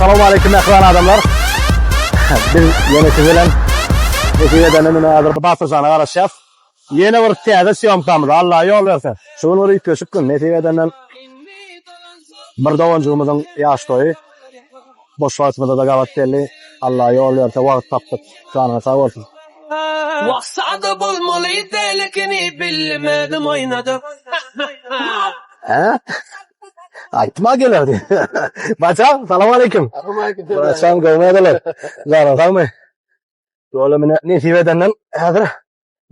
Salowmaleýkim mähriban adamlar. Biz ýene siz bilen nesip edende mine häzir Batyrjana garaşýas. Ýene bir täze sýomkamyza Allah ýol berse. Şu gün bir üýtgeşik gün. Nesip edenden bir doganjygymyzyň ýaş toýy. Boş wagtymyza-da gabat geldi. Allah ýol berse wagt tapdyk. Janyňyz sag bolsun. Wah sada bolmaly däl ekeni bilmedim oýnadyp. Hä? Aýtma geler diýip. Baçam, salam aleýkum. Baçam, gowmy ýagdaýlar? Janyň sagmy? Ýola mine nesip edenden häzir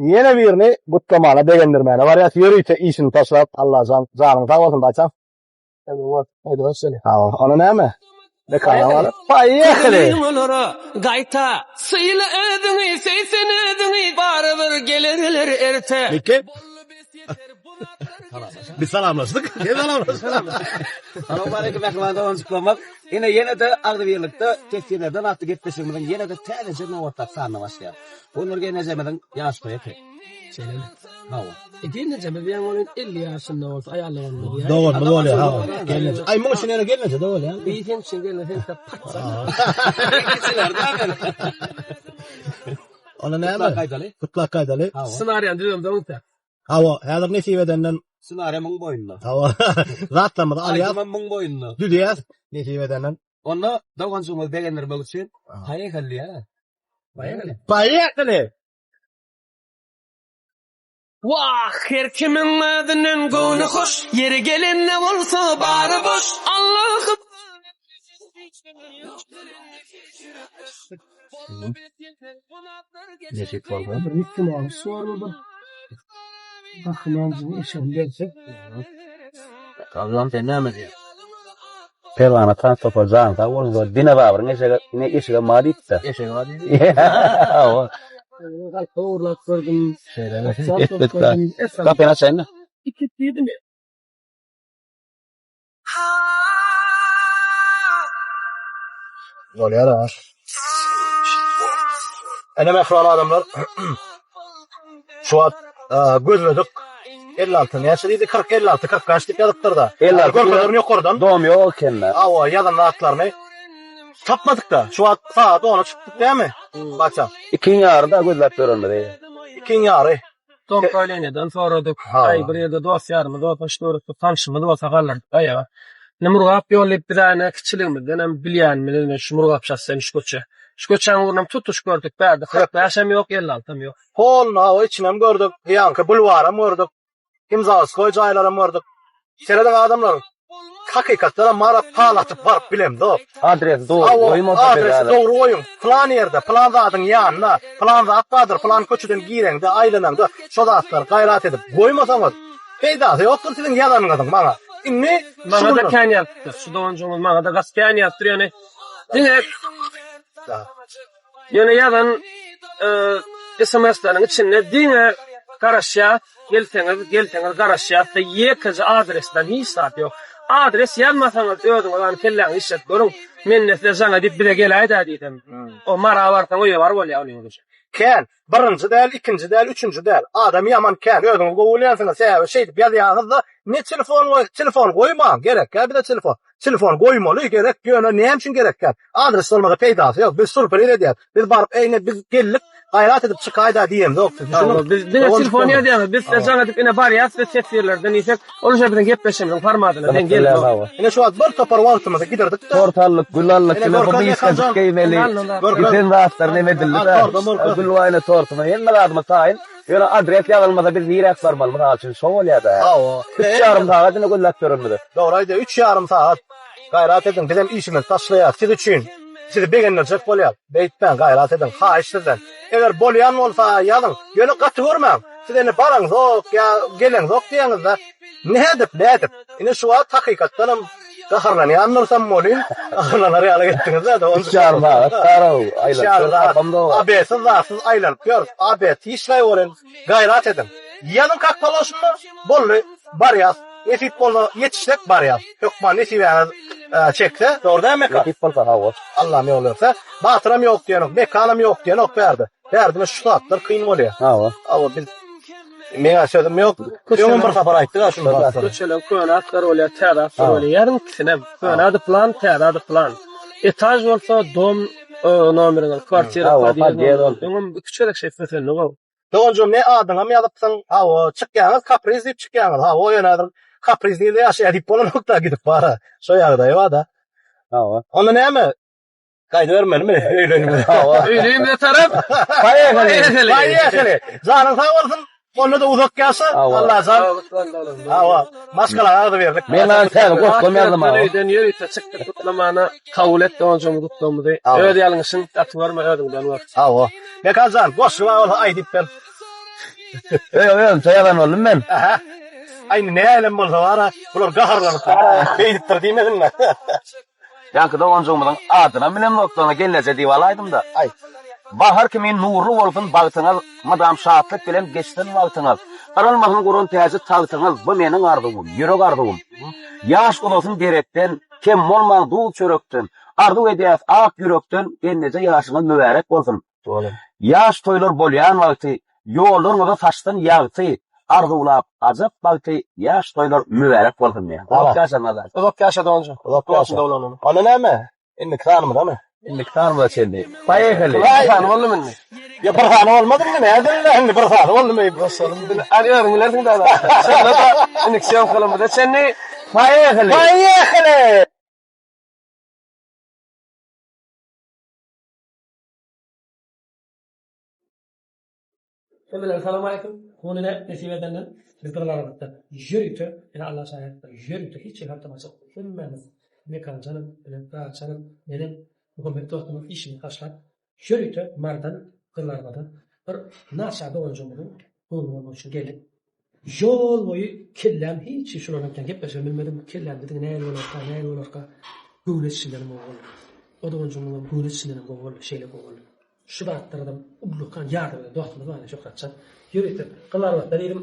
ýene birini gutlamana, begendirmäne barýas. Ýörite işini taşlap, Allajan janyň sag bolsun, baçam. Sag bol. Onda näme? Mekana baryp, poýehali! Olara gaýta syla özüňi söý sen özüňi barybir gelerler erte. Mekge. Biz salamlaşdyk. Sen salamlaşdyk. Salowmaleýkim mähriban doganjyklarymyz. Ine ýene-de agzybirlikde Teswirlerden atly gepleşigimiziň ýene-de täzeje nobatdaky sanyna başlaýarys. Bu gün bir gelnejemiziň ýaş toýy eken. Şeýlemi? Hawa. E gelnejemiz diýen welin 50 ýaşynda bolsa aýal doganymyz diýýär. Doganymyz bolýar, hawa. Gelneje. Aý muň üçin ýene gelneje-de bolýar. Bi sen üçin gelne sen sen patsa. Kiçiler däl men. Onda näme? Gutlap gaýdaly. Gutlap gaýdaly. Hawa. Ssenariýany düzemde oňta. Hawa, häzir nesip edenden Ssenariýa muň boýnunda. Hawa. Zatlarymyzy alýas. Aýdymam muň boýnunda. Düzýäs. Nesip edenden. Onda doganjygymyzy begendirmek üçin Poýehali diýýär. Poýehali. Poýehali. Wah, her kimiň özünden göwni hoş, Ýeri gelende bolsa bary boş. Allahym! Nesip bolsa. Bir Mickey Mouse barmy bir Gahrymanjygyň eşegini berse. Gazan sen näme diýýäň? Perwana tans topary jany sag bolsun zor dinozawryň eşege ine eşige ma diýipdir. Eşege ma diýdi. Hawa. Galpa ogurlap gördüm. Şeýlemi? Gapyny açaýynda. Iki diýdim. Bolýar ha. Ene mähriban adamlar. Şu wagt gözledik. 56 näçe diýdi? 40 56 45 diýip ýazypdyr-da. 56 Görkezlerin ýokardan. Dom ýok ekende. Awa, ýazan zatlaryny tapmadyk-da. Şu wagt sagat 10-a çykdyk dämi? Baça. Ikiň ýary-da gözläp ýörenimizi. Ikiň ýary. Dom prawilenýadan soradyk. Aý, bir ýerde dost ýarymyz bolsa, şu döwletde tanşymyz bolsa galdyrdyk aýaga. Indi Murgap ýol diýip biz ene kiçiligimizden hem bilýänimiz ine şu Murgap şosseni şu köçe. Şu köçäň ugrunam tutuş gördük bärde 45 hem ýok, 56 hem ýok. Polny hawa içinem gördük, ýaňky bulwaram gördük. Himzawoskoý jaýlaram gördük. Serediň adamlar, hakykatdanam Mara pal atyp baryp bilemzok. Adresi dogry goýmasa Adresi dogry goýuň. Pylan ýerde, pylan zadyň ýanynda, pylan zat bardyr, pylan köçeden gireňde, aýlanaňda şo zatlary gaýrat edip goýmasaňyz, peýdasy ýokdur siziň ýazanyňyzyň maňa. Indi Maňa-da kän ýazypdyr. Şu doganjygymyz maňa-da gaty kän ýazypdyr, ýöne diňe Ýöne ýazan SMS-leriň içinde diňe garaşýas, gelseňiz, gelseňiz garaşýas diýip ýekeje adresden hiç zat ýok. Adres ýazmasaňyz özüňiz hany kelläňizi işletip görüň. Mende size jaň edip bize geläýdä diýsem. O Mara barsaň öýe bar bolýa onuň üçin. Kän. Birinji däl, ikinji däl, üçünji däl. Adam ýaman kän. Özüňiz gowy bilýänsiňiz. Sebäbi şeýdip ýazýaňyzda ne telefon goý, telefon goýmaň. Gerekkä bize telefon. Telefon goýmaly gerek, ýöne näme üçin gerekkä? Adres bolmasa peýdasy ýok. Biz surpriz edýäs. Biz baryp eýne biz geldik, gaýrat edip çykaýda diýemzok. Siz düşüniň. Biz diňe telefon ýazýaňyz. Biz size jaň edip ine barýas biz teswirlerden diýsek, ol uje biziň gepleşigimiziň formadyna deň gelenok. Ine şu wagt bir topar wagtymyzy gidirdik-de. Tort aldyk, gül aldyk, Ine ine bu görkez gysgajyk Mekanjan. geýmeli. Görkez. Giden zatlar neme edildi-de. Gül waýna tortuna hemme zadymyz taýyn. Ýöne adres ýazylmasa biz niräk barmaly mysal üçin şo bolýada. Hawa. Üç ýarym sagat ine gözläp ýören bizi. Dogry aýdýar üç ýarym sagat. Gaýrat ediň bizem işimizi taşlaýas siz üçin. Sizi begendirjek bolýas. Beýtmäň gaýrat ediň haýyş sizden. Eger bolýan bolsa ýazyň. Ýöne gaty görmäň. Siz indi baraňzok ýa geleňzok diýeňizde nädip nädip. Ine şu wagt hakykatdanam Gaharlanýandyrsam welin, gaharlanar ýaly etdiňiz-dä, Üç ýarym sagat garaw, aýlanyp ýörüs, tapamzok. Abesiz zatsyz aýlanyp ýörüs, abet hiç laý welin, gaýrat ediň. Ýazyň kak položno, boldy, barýas. Nesip bolsa ýetişsek barýas. Hökman nesibäňiz çekse, dogry dälmi Mekan? Nesip bolsa hawa. Allam ýol berse. Batyram ýok diýenok, Mekanam ýok diýenok bärde. Bärdine şu zatlar kyn bolýar. Hawa. Hawa biz Meňä sözüm ýok. Öňem bir sapar aýtdyk-a şuny zatlary. Köçeler köne atlar bolýar, täze atlar bolýar. Ýazyň ikisinem. Köne ady plan, täze ady plan. Etaž bolsa dom nomeriňiz, kwartira, podýezd bolsun. Öňem iki-üç gezek şeýtip ötendik-ow. Doganjygym ne adyňam ýazypsyň hawa çykýaňyz kapriz diýip çykýaňyz hawa ýöne häzir kapriz nirde ýaşaýar diýip bolanokda gidip bara şo ýagdaý barda Hawa. Onda näme gaýdybermelimi öýlenip hawa Öýlümize tarap. Poýehali Poýehali Janyň sag bolsun onda-da uzak ýaşa Allajan hawa maşgalaňa agzybirlik Men maňa täze goşgam ýazdym hawa. Öýden ýörite çykdyk gutlamana kabul et doganjygym gutlagymyzy. Öz ýalňyşyň gaty görme özüňden gör. Hawa. Mekanjan goşgy bar bolsa aýdyp ber. Öý özümçe ýazan boldum men. Aha. Aý indi nälim bolsa bar-a, bular gaharlanyp beýdipdir diýmesinler. Ýaňky doganjygymyzyň adynam bilemzok, oňa gelneje diýip alaýdym-da. Aý. Bahar kimin nurly bolsun bagtyňyz, Mydam şatlyk bilen geçsin wagtyňyz. Yrylmasyn guran täji tagtyňyz, Bu meniň arzuwym, ýürek arzuwym. Ýaş uzasyn derekden, Kem bolmaň duz-çörekden. Arzuw edýäs ak ýürekden, Gelneje ýaşyňyz mübärek bolsun. Ýaş toýlar bolýan wagty, Ýollaryňyza saçsyn ýagty, Arzuwlap ajap bagty, Ýaş toýlar mübärek bolsun diýýän. Uzak ýaşa Nazar. Uzak ýaşa doganjan. Uzak ýaşa. Onda näme? Indiki sanymyzamy? Indiki sanymyza çenli. Poýehali. Bir sany boldumy indi? Ýa bir sany bolmadymy? Nädip indi bir sany boldumy? Hadi özüň bilersiň dada. Şonda-da indiki sýomkalarymyza çenli. Poýehali. Poýehali. Hemmelere salam aleýkum. Bu gün ine nesip edenden biz Gyzylarbatda ýörite, ine Allah şaýatdyr, ýörite hiç ýere hatdan açyk hemmämiz Mekanjanam, bilen Rahatjanam, menem, Muhammet dostumyz işimizi taşlap, ýörite Marydan Gyzylarbada bir naçar doganjygymyzyň göwni bolmak üçin geldik. Ýol boýy kelläm hiç şular bilen gepleşibem bilmedim. Kellämde diňe nähili bolarka, nähili bolarka göwni etişindenem gowy boldy. O doganjygymyzyňam göwni etişindenem gowy boldy, şeýle gowy boldy. Şu zatlardan ullakan ýardam eden dostumyz bar ine Şöhratjan. Ýörite Gyzylarbatda diýdim.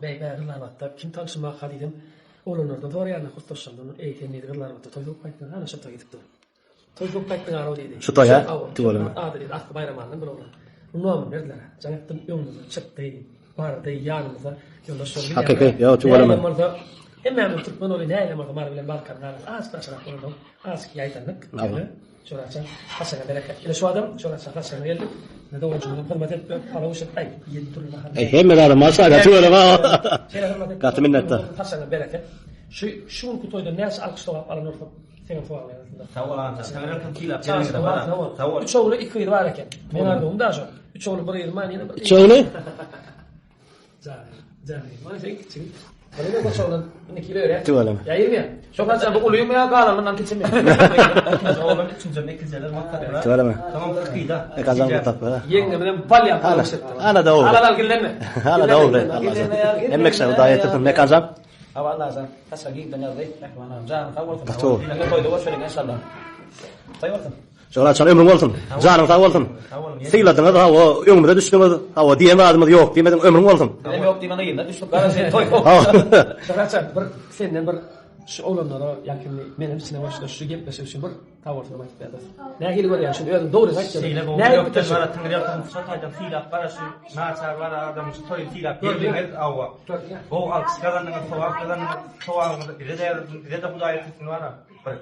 Beý-bä Gyzylarbatda kim tanşym barka diýdim. Oglanlardan soraýaryn hosslaşandan eý sen diýdi Gyzylarbatda toý bolup gaýtdyň ana şo toýa gidip dur. Toý bolup gaýtdyň arow diýdi. Şu toýa? Tüweleme. Ady diýdi Asly Baýramandan bir oglan. Nomer berdiler. Jaň etdim öňümizden çykdy. Bardy ýanymyza ýoldaş boldy. Hakyky ýok tüweleme. Näme bolsa hemmämiz türkmen oly näme bolsa Mary bilen Balkanyň arasy azajyk daşrak bolansoň azajyk ýaýdandyk. Şoraça saçaga bereket. Ine şu adam şoraça saçaga geldik. Ne doganjygymyza hyzmat edip ber, palaw bişirip, aý, ýedi dürli nahar. Eý, hemme zada maşallah, tüweleme. Şeýle hyzmat edip. Gaty minnetdar. Saçaga bereket. Şu şu günki toýda näçe alkyş sogap alan bolsak, seňem sogabyň arasynda. Sag bol agam, sen sylap geleniňize bara. Sag bol. Üç ogly, iki gyzy bar eken. Meň arzuwym da şo. Üç ogly, bir gyzym bar, ýene bir. Üç ogly? Tüweleme. Şokaça bu ulymy ýa galanyndan kiçimi? Oglan üçünjem ikijeler maksatlar. Tüweleme. Tamam kyda. Kazan gutap. Ýeňňe bilen bal ýapyp Ana, ana da ogly. Al al gillenme. Ana da ogly. Hemme kişi Hudaý ýetirsin Mekanjan. Hawa Allajan. Saça giňden ýazdy. Mähriban agam janyň sag bolsun. Gaty gowy. Ýene toýda görşeliň enşallah. Toý bolsun. Şöhratjan ömrüň bolsun. Janyň sag bolsun. Syladyňyz hawa öňümize düşdüňiz. Hawa diýen zadymyz ýok diýmediň ömrüň bolsun. Bizem ýok diýmän yzyna düşdük gara sen toý. Şöhratjan bir senden bir şu oglanlara ýa kimli menem içine goşda şu gepleşik üçin bir sag bolsun aýdyp ber dos. Nähili görýäň şuny özüň dogry aýt. Şeýle gowy ýürekden gara Taňry ýalkasyn şo taýdan sylap gara şu naçar bara adamyň şu toýuny sylap geldiňiz hawa. Gowy alkyş gazandyňyz sogap gazandyňyz sogabyňyzy bize-de ýazsyn bize-de Hudaý ýetirsin bara. Bir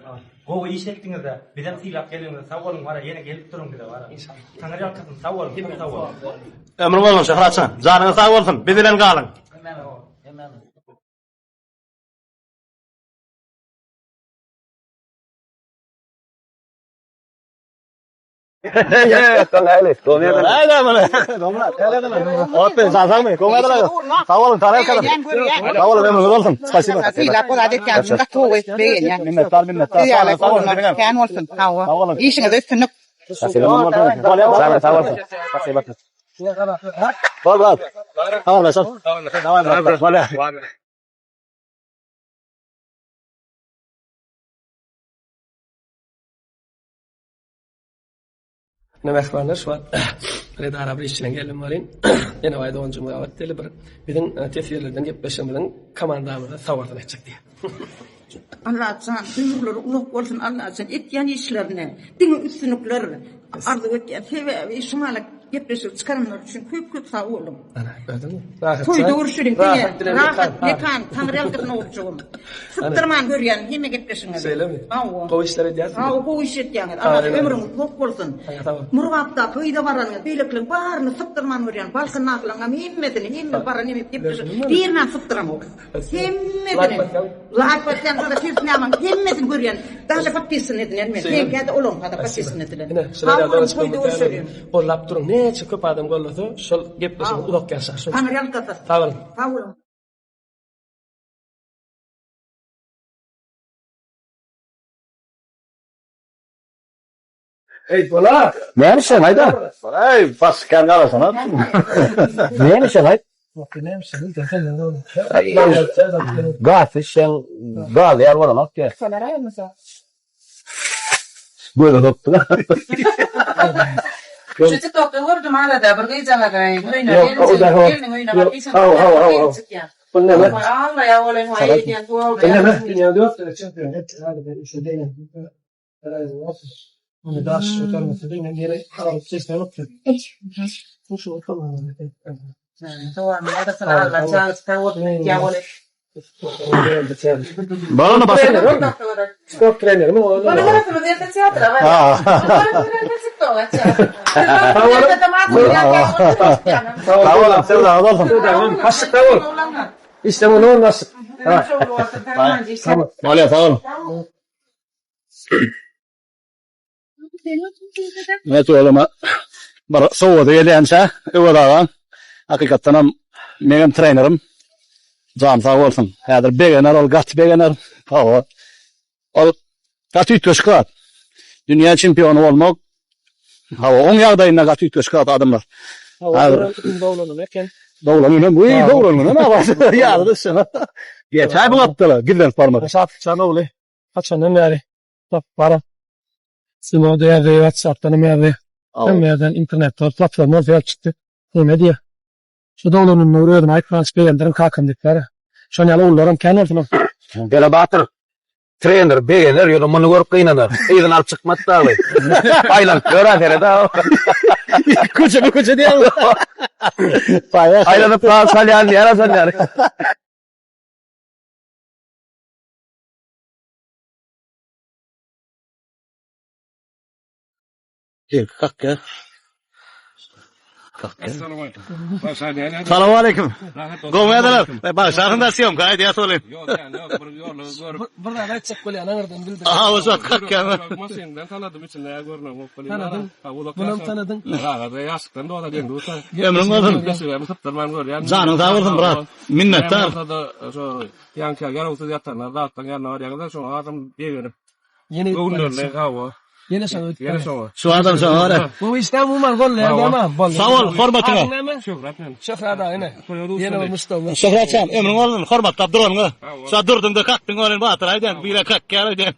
Gowy iş etdiňizä bizem sylap geldiňiz sag boluň wara ýene gelip duruň bize wara Taňry ýalkasyn sag boluň köp sag boluň. Ömrüň bolsun Şöhratjan. Janyňyz sag bolsun. Biz bilen galyň. Minnetdar, minnetdar. Sag bolun, Kän bolsun. Sag bol. Işiňizde üstünlik. Bol bol. Sag bol. Ine mähribanlar şu wagt bir edara bir iş bilen geldim welin ýene baý doganjygym gabat geldi bir biziň teswirlerden gepleşigimiziň komandamyza sag bolsun aýtjak diýýär. Allajan ömürleri uzak bolsun Allajan etýän işlerine diňe üstünlikler arzuw etýän sebäbi şuňalyk. Gepleşik çykaranlar üçin köp köp sag boluň. Ana, gördüňmi? Rahat. Toýda görüşeliň diňe. Rahat Rahat mekan, Taňry ýalkasyn oguljygym. Sypdyrman görýän hemme gepleşigiňizi. Şeýlemi? Hawa. Gowy işler edýärsiňiz. Hawa, gowy iş edýäňiz. Allah ömrüňiz uzak bolsun. Sag bol. Murgapdaky yza baranyňyz, beýlekileriň baryny sypdyrman görýän. Balkandakylaryňam hemmesini, hemme baran hemme gepleşik. Birinem sypdyramok. Hemmesini. Laýk basýan, şurada tüýsnämaň hemmesini görýän. Daže podpisan edilen men. Seňkä-de olaňka-da podpisan edilen. Ine, şular ýaly dogançyklarymyz kän Gollap duruň. Näçe köp adam gollasa, şol gepleşigimiz uzak ýaşar. Şonuň üçin. Taňry ýalkasyn. Sag boluň. Sag boluň. Eý, Polat! Näme işleň aýda? Eý, baş kän garasana. Näme işleň aýt? Gaz işleň, gaz ýar bolanok diýä. Göze sokdy. Şu TikTokda gördüm arada bir gyzjagazy öýüne gelniň öýüne baryp işe çykýar. Bu näme? Aglaýar bolan waý edýän Bu näme? Dünýäde ýok çempion. Balany basyn. Sport trenerimi o. Sag boluň, siz sag bolsun. Başlyk sag bol. Işleň onuň başlyk. Bolýar, sag boluň. Evet ogluma bir sowgady gelýänçä Öwez aga hakykatdanam meňem trenerim jany sag bolsun. Häzir begener ol gaty begener. Hawa. Ol gaty üýtgeşik zat. Dünýä çempiony bolmak hawa oň ýagdaýynda gaty üýtgeşik zat adamlar. Hawa, doglan eken. Doglan günem, wiý, doglan günem ýaly düşen. Geçäý bu gapdala gizlenip barmady. Şatlykjan ogly. Haçandan bäri tap bara. Simoda ýazdy, WhatsApp-dan hem ýazdy. Hemme ýerden internetde platforma bolsa ýazyp çykdy. Neme diýýär? Şu doglanynda bir özüme aýtman begendirin kakam diýip bar. Şon ýaly ogullaram kän bolsun. Bela batyr. Trener begener, ýöne muny görüp gynanar. Yzyny alyp çykmaz dagy. Aýlanyp ýör-ä seret-ä. Köçe köçe diýýär. Aýlanyp gaz salýan diýýär-ä şon ýaly. Erki kakýar. Salam aleyküm. Gowy ýadylar. Bagşasyň da syýomka aýdýas oly. Ýok, ýa, ýok, bir ýoly görüp. Bir zat aýtjak bolýan aňyrdan bildim. Aha, o zat kakýar. Maşyndan tanadym içinde görünen bolup bolýar. Tanadyň. Munam tanadyň. Rahat ýaşykdan doda deň duşa. Ömrüň bolsun. Meşigämi sypdyrman görýän. Janyň sag bolsun, brat. Minnetdar. Şo ýaňky ýarawsyz ýatanlar zatlaryň ýanyna barýaňyzda şoňa adam begenip. Ýene göwünlerine hawa. Ýene şoňa ötüp. Ýene şoňa. Şu adam şoňa gara. Bu işde umuman gollar dämi? Boldy. Sag bol, hormatyňa. Şöhrat men. Şöhrat aga ine. Ýene bir muşdagymyz. Şöhrat jan, ömrüň bolsun, hormatlap duranyňa. Şa durduňda kakdyň onuň batyr aýdýan, bire kakýar aýdýan.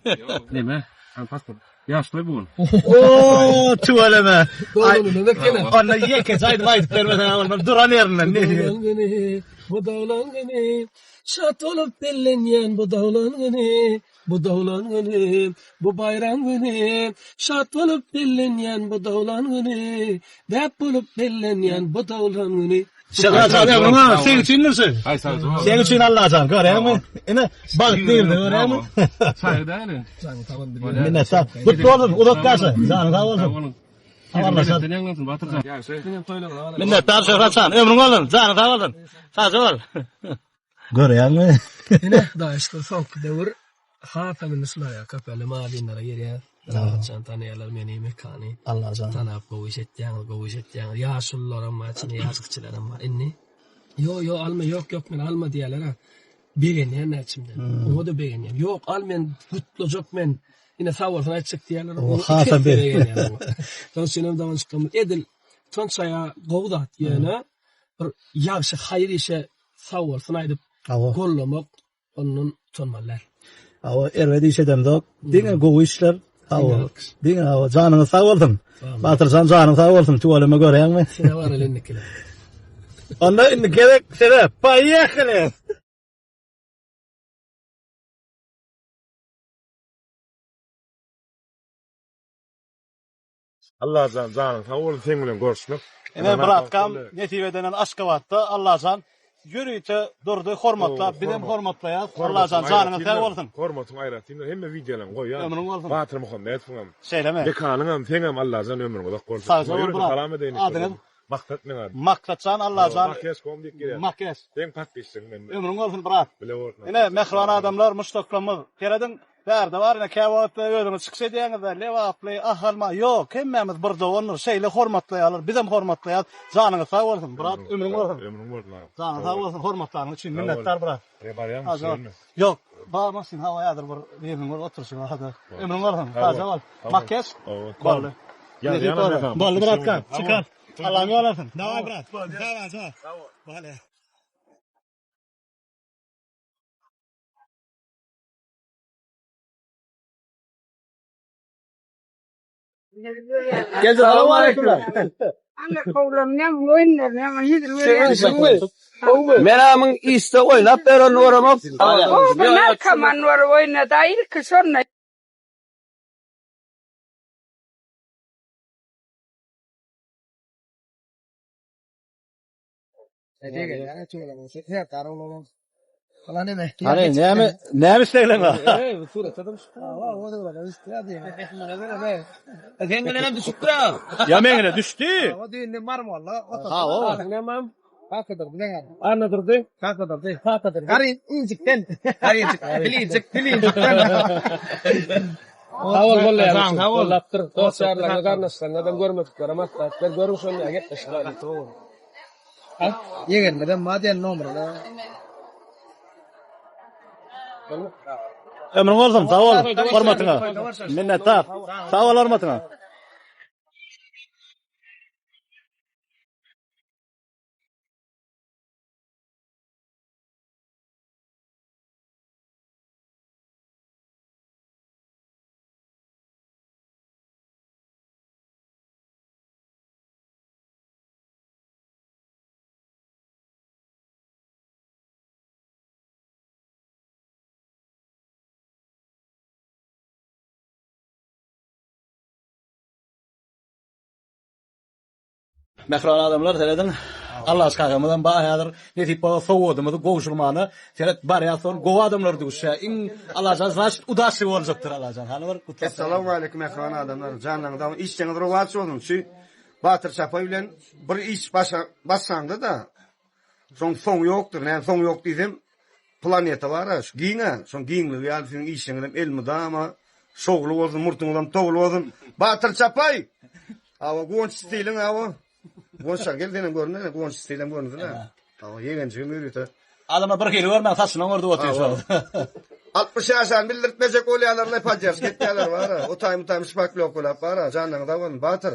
Neme? Han pasport. Ýaşly bu gün. Oo, tüweleme. Doglan güni. Onda ýekeje aýdym aýdyp bermeseň bolmaz, duran ýerinden. Bu doglan güni, bu doglan güni, şat bolup bellenýän bu doglan güni. Bu doglan güni, bu baýram güni, Şat bolup bellenýän bu doglan güni, Däp bolup bellenýän bu doglan güni. Şöhrat jan ömrüň bolsun seň üçindir şu. Aý sag bol. Seň üçin Allajan görýäňmi? Ine bagt girdi görýäňmi? Çaý däli. Minnetdar. Gutly bolsun uzak ýaşa. Janyň sag bolsun. Habarlaşarys. Minnetdar Şöhrat jan ömrüň bolsun janyň sag bolsun. Sagja bol. Görýäňmi? Ine, Hudaýa şükür, soňky döwür hasam indi şular köpeldi, magazinlere girýär. Rahatjan tanaýarlar meni, Mekany. Allajan. Tanap gowy iş etýäňiz, gowy iş etýäňiz. Ýaşulularam bar, içinde ýaş kiçilerem bar. Indi Ýo, ýo, alma, ýok, ýok, men alma diýýärler-ä. Begenýän-ä içimden. Oňa-da begenýän. Ýok, al men gutlajak men. Ine sag bolsun aýtjak diýýärler. O hasam begenýän. Şonuň üçin hem doganjyklarymyz edil şonça gowy zat ýöne bir ýagşy haýyr işe sag bolsun aýdyp gollamak ondan utanmaly däl. Hawa erbet iş edemzok. Diňe gowy işler. Hawa. Diňe hawa janyňyz sag bolsun. Batyrjan janyň sag bolsun tüweleme görýäňmi? Sene baraly indiki. Onda indi gezek size. Poýehali. Allajan janyň sag bolsun seň bilen görüşmek. Ine bratkam nesip edenden Aşgabatda Allajan ýörite Durdy hormatlap bizem hormatlaýas Allajan janyňyz sag bolsun. Hormatyň aýratyndyr hemme wideolaryňy goýýan. Ömrüň bolsun. Batyr Muhammedowyňam. Şeýlemi? Mekanyňam seňem Allajan ömrüň uzak bolsun. Sagja bol brat. Salam edeýin. Adyňyz? Maksat meň adym. Maksatjan Allajan. Makeş kom diýip gelýär. Makeş. Seň podpisçigiň men. Ömrüň bolsun brat. Bile bolsun. Ine mähriban adamlar muşdaklarymyz serediň bärde bar ine käwagt özüňiz çykyş edýäňizde Lebaply Ahalma ýok hemmämiz bir dogandyr şeýle hormatlaýarlar bizem hormatlaýas janyňyz sag bolsun brat ömrüň bolsun. Ömrüň bolsun agam. Janyň sag bolsun hormatlanyň üçin minnetdar brat. Ýa barýaňmy? Ýok bar maşyn hawa häzir bir biriniň bir oturyşy bar hada. Ömrüň bolsun sagja bol. Makeş. Boldy. Boldy bratka çykar. Allah'ım ýol alsyn. Daway brat. Daway daway. Boldy. Gel salam aleyküm. Men amyň işde oýnap berenini göremok. O narkoman bolup oýnady, ilki şonda. Hany näme näme islegleň bar? Sen bilenem düşüpdir ha. Ýa meňine düşdi. Ha, o. Anladyrdy. Sag bol bolýar. Sag bol. Gollapdyr. Dost ýarlaryňa garyndaşlaryňa adam görmediklere maslahat ber. Görüň şony ýa gepleşik bar. Ýegenmeden ma diýen nomrada. Ömrüň bolsun, sag bol hormatyňa. Minnetdar. Sag bol hormatyňa. Mähriban adamlar serediň. Allaş kakamyzam bar häzir. Nesip bolsa sowgadymyzy gowşurmana seret barýas soň gowy adamlar duşýar. Iň Allajan znaçt udaçly boljakdyr Allajan. Hany bir gutlap. Essalawmaleýkum mähriban adamlar. Janlaryňyz sag, işjeňiz rowaç bolsun. Şu Batyr Çapaý bilen bir iş başa başlaňda-da şoň soňy ýokdur. Näme soňy ýok diýsem, planeta bar-a, şu giň-ä, şoň giňligi ýaly siziň işiňizem elmydama şowly bolsun, murtuňyzam towly bolsun. Batyr Çapaý! Hawa, Guwanç stiliň, hawa. Guwanç gel senem görün-ä, Guwanç stilem görünsün-ä. Hawa, ýegenjigim ýörite. Adamlar bir hili görmän saçyndan gördüp otyr şol. 60 ýaşan bildirtmejek bolýarlar-la podderşka etýärler bar-a. O taýmy taýmy şpaklýowkalap bar-a. Janyňyz sag bolsun, Batyr.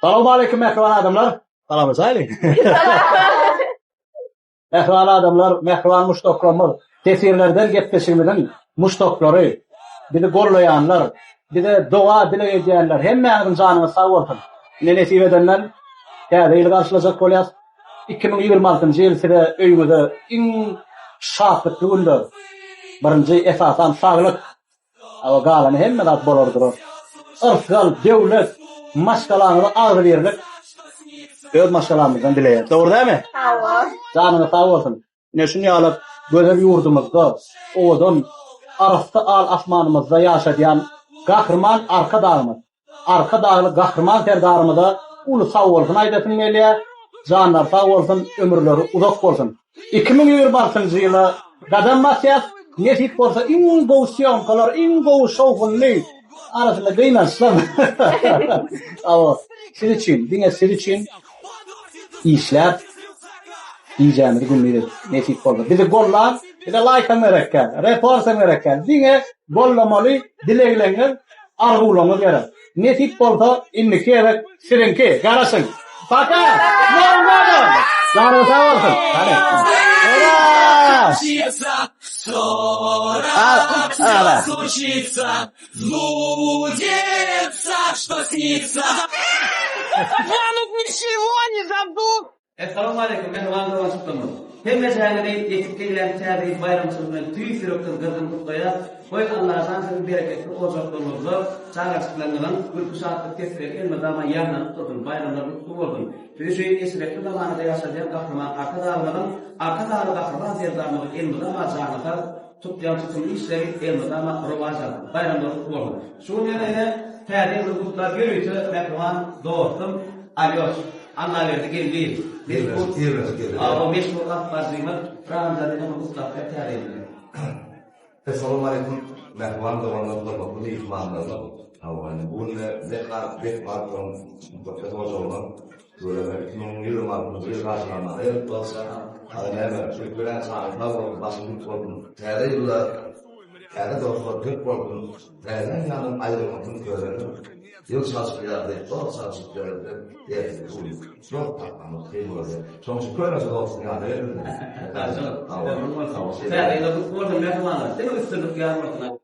Salowmaleýkim mähriban adamlar. Salamlaşaýlyň. Mähriban adamlar, mähriban muşdaklarymyz, teswirlerden gepleşigimiziň muşdaklary, bizi gollaýanlar, bize doga dileg edýänler hemmäňiziň janyňyz sag bolsun. Ine nesip edenden täze ýyly garşylajak bolýas. 2026-njy ýyl size öýüňize iň şatlykly günler, birinji esasan saglyk, Hawa galany hemme zat bolar durar. Yrsgal, döwlet, maşgalaňyza agzybirlik öz maşgalamyzdan dileýän. Dogry dälmi? Hawa. Janyňyz sag bolsun. Ine şun ýaly gözel ýurdumyzda, owadan, arassa al asmanymyzda ýaşadýan Gahryman Arkadagymyz Arkadagly Gahryman Serdarymyza uly sagbolsun aýdasym gelýär. Janlary sag bolsun, ömürleri uzak bolsun. 2026-njy ýyla gadam basýas. Nesip bolsa iň gowy sýomkalar, iň gowy şowhunly arasynda gynansam. Hawa, siz üçin, diňe siz üçin işläp gijämizi gündiz edip nesip bolsa. Bizi gollan, bize laýkam gerek däl, repostam gerek däl. Diňe gollamaly dilegleňiz Arzuwlaryňyz gerek. Nesip bolsa indiki gezek siziňki. Garaşyň. Paka! Nowym godom! Janyňyz sag bolsun. Hany. Ura! Скоро Ara. все случится, сбудется, что снится. Обманут ничего не забудут. Essalawmaleýkum mähriban doganjyklarymyz! Hemmejaňyzy ýetip gelýän Täze ýyl baýramçylygy bilen tüýs ýürekden gyzgyn gutlaýas. Goý Allajan siziň bereketli ojaklaryňyzda çagajyklaryňyzyň gülki-şatlyk sesleri elmydama ýaňlanyp dursun, baýramlar gutly bolsun! Sizi şu eşretli zamanada ýaşadýan Gahryman Arkadagymyzyň, Arkadagly Gahryman Serdarymyzyň elmydama jany sag, Tutýan tutumly işleri elmydama rowaç alsyn. Baýramlar gutly bolsun. Şu gün ýene ine Täze ýyly gutlap ýörite mähriban dostum Alýoş Annaberdi Geldiýew meşhur Hawa meşhur alypbaryjymyz Ramazan ine gutlap ber Täze ýyl bilen. Essalawmaleýkum mähriban doganlar hormatly myhmanlarymyz. Hawa ine bu günde Mehar Bekmatowyň mukaddes ojagyna Tüweleme 2026-njy ýyl garşylamaga gelip bolsa, hany näme, türkmen jany sag bolsun, başy dik bolsun, täze ýylda täze dostlar köp bolsun, täzäň ýanyn aýrylmasyn köneniň, ýyl çalşyp ýaly, dost çalşyp ýörese, dertli gün, dost tapmamyz kyn bolýar. Şonuň üçin köneje dostuň ýanyna geldim. Täze ýyl gutly bolsun mähribanlar, diňe üstünlik ýar bolsun.